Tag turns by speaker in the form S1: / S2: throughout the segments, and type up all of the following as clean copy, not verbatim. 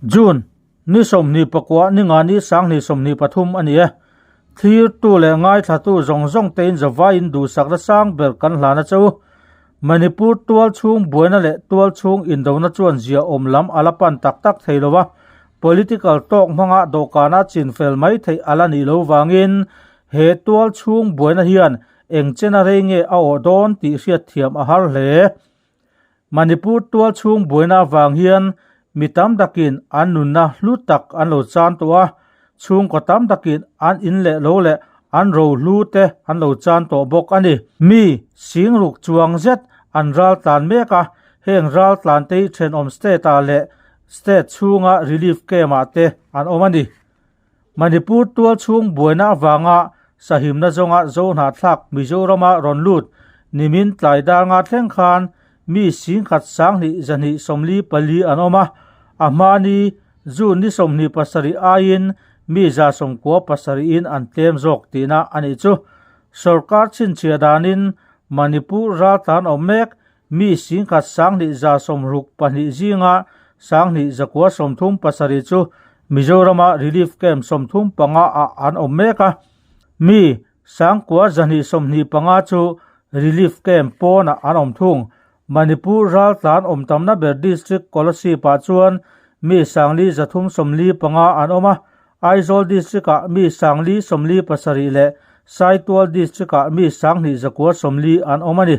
S1: June ni 24 ninga ni 2023 a ni e. Thlirtu leh ngaithlatu zawng zawng tein zavaiin duhsakna sang ber kan hlan a che u. Manipur tual chhung buaina leh tual chhung indona chuan zia awm lam a la pan tak tak thei lo a, political tawk hmanga dawhkana chinfel mai theih a la nih lo vangin he tual chhung buaina hian eng chena rei nge a awh dawn tih hriatthiam a har hle. Manipur tual chhung buaina avang hian mi tam takin an nunna hlu tak an lo chan tawh a, chhungkaw tam takin an in leh lo leh an rohlu te an lo chan tawh bawk a ni. Mi singruk chuang zet an ral tlan mek a, heng ral tlan te hi thenawm state ah leh state chhunga relief camp ah te an awm a ni. Manipur tual chhung buaina avanga sahimna zawnga Zohnahthlak Mizorama rawn lut nimin tlai dar nga thleng khan mi singkhat sanghnih zahnih 44 an awm a, a hmani June ni 27 aiin mi 97 in an tlem zawk tihna a nih chu. Sorkar chhinchhiah danin Manipur raltlan awm mek mi singkhat sanghnih 62 zinga sanghnih 937 chu Mizorama Relief Camp 35 ah an awm mek a, mi 9,225 chu Relief Camp pawnah an awm thung. Manipur raltlan awm tamna ber District Kolasib ah chuan mi 4,345 an awm a, Aizawl District ah mi 4,047 leh Saitual District ah mi 2,940 an awm a ni.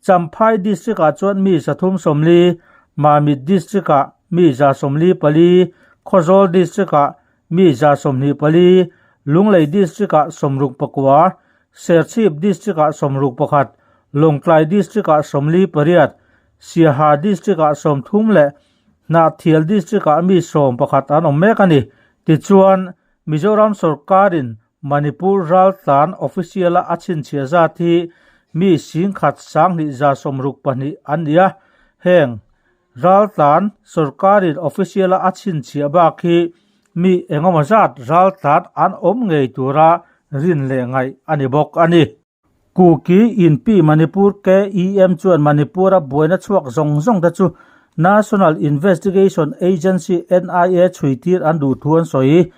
S1: Champhai District ah chuan mi 340, Mamit District ah mi 144, Khawzawl District ah mi 124, Lunglei District ah 69, Serchhip District ah 61, Lawngtlai District ah 48, Siaha District ah 30 leh Hnahthial District ah mi 11 an awm mek a ni. Tichuan, Mizoram sawrkarin Manipur raltlan official-a a chhinchhiah zat hi mi singkhat sanghnih 62 an ni a, heng raltlan sawrkarin official-a a chhinchhiah bak hi mi engemaw zat raltlan an awm ngei tura rin leh ngaih a ni bawk a ni. Kuki Inpi Manipur KEM chuan Manipur-a buaina chhuak zawng zawng te chu National Investigation Agency, NIA, chhuitir an duh thu an sawi.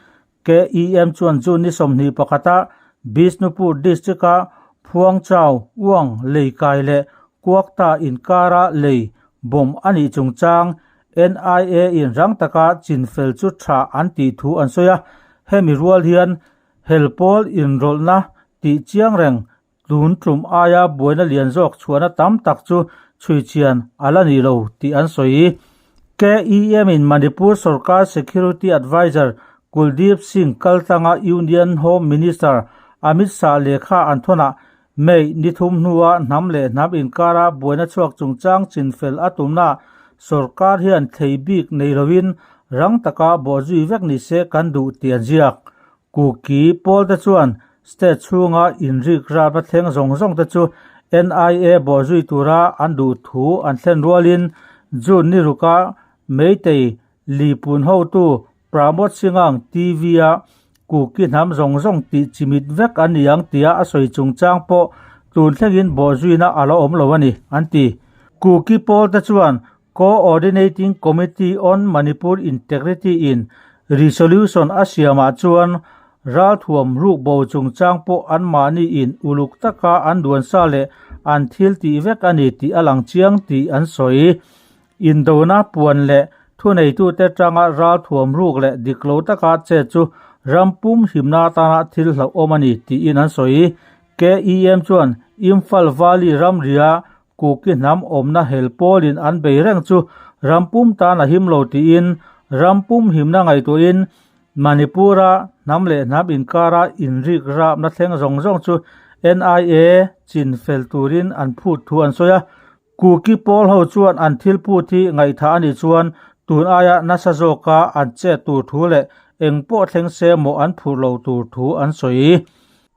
S1: KEM chuan June ni 21-a Bishnupur District-a Phuangchau, Uang, Leikai leh Kuakta inkara lei bomb a nih chungchang NIA-in rang taka chinfel chu tha an tih thu an sawi a. Hemi rual hian Helpawl inrawlhna tih chiang reng tun tum aia buaina lian zawk chhuahna tam tak chu chhuichhian a la ni lo tih an sawi. KEM in Manipur Sarkar Security Advisor Kuldeep Singh kaltlanga Union Home Minister Amit Shah lehkha an thawnah May ni thum hnua hnam leh hnam inkara buaina chhuak chungchang chinfel a tumna Sarkar hian thlei bik nei loin rang taka bawhzui vek ni se kan duh tih an ziak. Kuki pawl te chuan state chhunga inrik rap a thleng zawng zawng te chu NIA bawhzui tura an duh thu an thlen rualin June ni ruka Meitei Lipun hotu Pramod Singhang TV-a Kuki hnam zawng zawng tih chimit vek an ni ang tia a sawi chungchang pawh tun thlengin bawhzuina a la awm lo a ni, an ti. Kuki pawl te chuan Coordinating Committee on Manipur Integrity in resolution a siamah chuan ralthuam rukbo chungchang pawh anmahni in uluk taka an duansa leh an thil tih vek a ni tih a lang chiang tih an sawi. Indona puan leh thuneitute tanga ralthuam ruk leh dik lo taka che chu ram pum himna atana thil hlauhawm a ni tiin an sawi. KEM chuan Imphal Valley ramria Kuki hnam awmna hel pawlin an bei reng chu ram pum tan a him lo tiin ram pum himna ngaihtuahin Manipur-a hnam leh hnam inkara inrik rapna thleng zawng zawng chu NIA chin fel turin an phut thu an sawi a. Kuki pawl ho chuan an thil phut hi ngaihthah a nih chuan tun aia nasa zawka an chet tur thu leh eng pawh thleng se maw an phurh lo tur thu an sawi.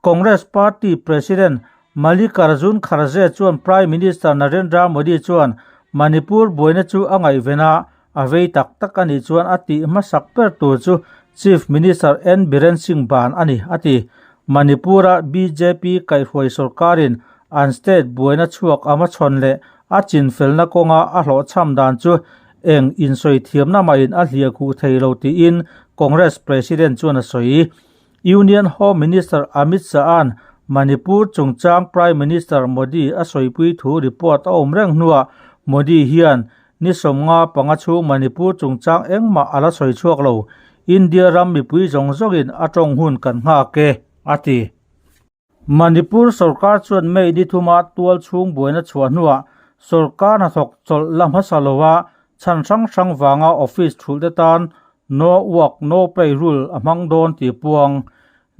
S1: Congress Party President Mallikarjun Kharge chuan Prime Minister Narendra Modi chuan Manipur buaina chu a ngaihven a, a vei tak tak a nih chuan a tih hmasak ber tur chu Chief Minister N Biren Singh ban a ni, a ti. Manipur-a bjp kaihhruai sorkarin an state buaina chhuak a hmachhawn leh a chinfelna kawnga a hlawhchham dan chu Eng insawi thiamna mahin a hliah khuh thei lo tiin Congress President chuan a sawi. Union Home Minister Amit Shah-a'n Manipur chungchang Prime Minister Modi a sawipui thu report a awm reng hnuah Modi hian ni 55 chhung Manipur chungchang engmah a la sawi chhuak lo. India ram mipui zawng zawngin a tawng hun kan nghak e, a ti. Manipur sorkar chuan May ni thuma tual chhung buaina chhuah hnuah sorkar hnathawk chawlh la hmasa lova chhan hrang hrang vanga office thulh te tan no work no pay rule a hmang dawn tih puang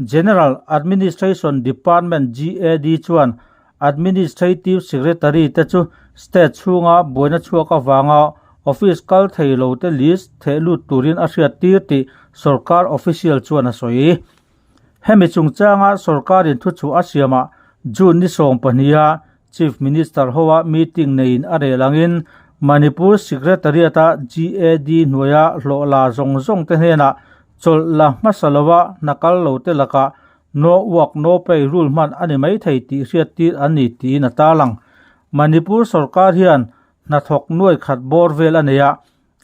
S1: General Administration Department, GAD, chuan Administrative Secretary te chu state chhunga buaina chhuak avanga office kal thei lo te list theh lut turin a hriat tir tih sorkar official chuan a sawi. Hemi chungchanga sorkarin thuchhuah a siamah June ni 12 a Chief Minister hoa meeting neiin a rel angin Manipur Secretariat-a GAD hnuaia hlawh la zawng zawng te hnenah chawlh la hmasa lova hna kal lo te lakah no work no pay rule hman a ni maithei tih hriattir an ni tiin a tarlang. Manipur sorkar hian hnathawk nuai khat bawr vel a nei a,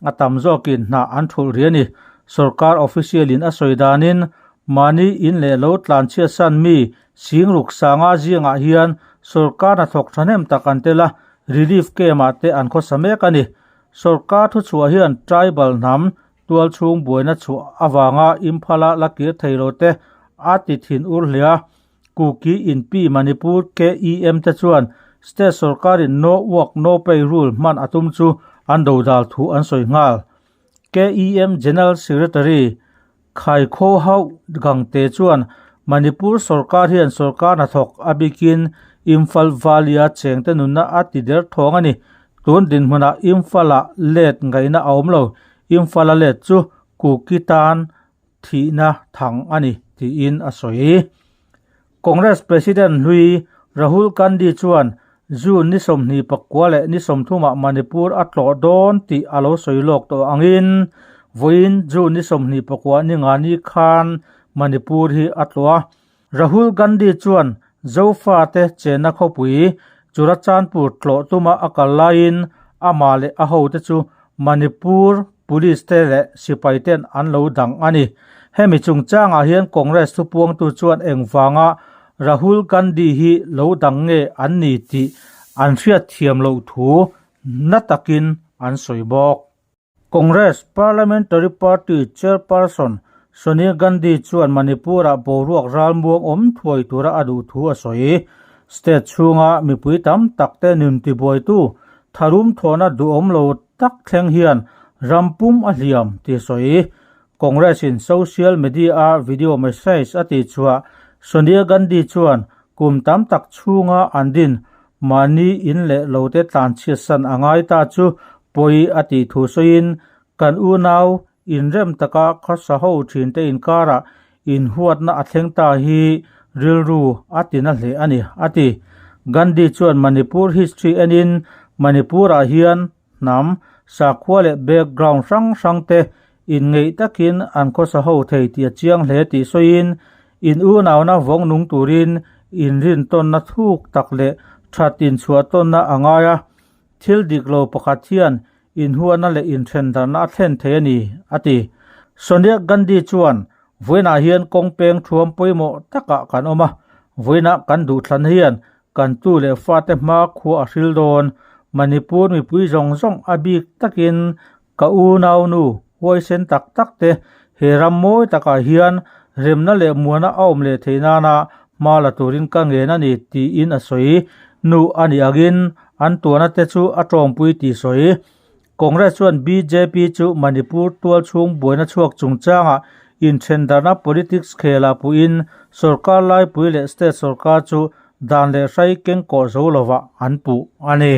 S1: A tam zawkin hna an thulh rih a ni. Sorkar official-in a sawi danin mahni in leh lo tlanchhiat san mi Singruk Sanga zingah hian sorkar hnathawk thahnem tak an tel a, relief camp-ah te an khawsa mek a ni. Sorkar thuchhuah hian tribal hnam tualchhung buaina chhuah avanga Imphal-a la kir thei lo te a ti thin ur hle a. Kuki Inpi Manipur KEM te chuan state sorkarin no work no pay rule hman a tum chu an dodal thu an sawi nghal. KEM General Secretary Khaikhohau Gangte chuan Manipur sorkar hian sorkar hnathawk a bikin Imphal Valley-a chengte nunna a ti der thawng a ni. Tun dinhmunah Imphal-ah let ngaihna a awm lo. Imphal-a let chu Kuki tan thihna thang a ni, tiin a sawi. Congress President hlui Rahul Gandhi chuan June ni 29 leh ni 30 ah Manipur a tlawh dawn tih a lo sawi lawk tawh angin vawiin June ni 29 ni nga ni khan Manipur hi a tlawh a. Rahul Gandhi chuan Zofate chenna khawpui Churachandpur tlawh tuma a kal laiin amah leh a hote chu Manipur Police te leh sipai ten an lo dang a ni. Hemi chungchangah hian Congress thupuangtu chuan engvanga Rahul Gandhi hi lo dang nge an ni tih an hriatthiam loh thu na takin an sawi bawk. Congress Parliamentary Party Chairperson Sonia Gandhi chuan Manipur-ah boruak ralmuang awm thuai tura a duh thu a sawi. State chhunga mipui tam takte nun tibuaitu tharum thawhna duhawm lo tak thleng hian ram pum a hliam tih a sawi. Congress-in social media-a video message a tihchhuah Sonia Gandhi chuan kum tam tak chhunga an din Mahni in leh lote tlanchhiatsan a ngai ta chu pawi a tih thu sawiin, kan unau inrem taka khawsa ho thinte inkarah inhuatna a thleng ta hi rilru a ti na hle a ni, a ti. Gandhi chuan Manipur history enin Manipur-ah hian hnam, sakhua leh background hrang hrangte inngeih takin an khawsa ho thei tih a chiang hle tih sawiin, in unauna vawng nung turin inrintawnna thuk tak leh that inchhuahtawnna a ngai a, thil dik lo pakhat hian inhuahna leh inthendarhna a thlen thei a ni, a ti. Sonia Gandhi chuan, Vawiinah hian kawng peng thuam pawimawh takah kan awm a, vawiinah kan duhthlan hian kan tu leh fate hma khua a hril dawn. Manipur mipui zawng zawng a bik takin ka unaunu huaisen tak tak te he ram mawi takah hian remna leh muana a awm leh theih nana hma la turin ka ngen a ni tiin a sawi. Nu a nih angin an tuahna te chu a tawngpui tih sawi. Congress chuan bjp chu Manipur tual chhung buaina chhuak chungchangah inthendarhna politics khela puiin sorkar laipui leh state sorkar chu dan leh hrai kengkawh zo lovah an puh a ni.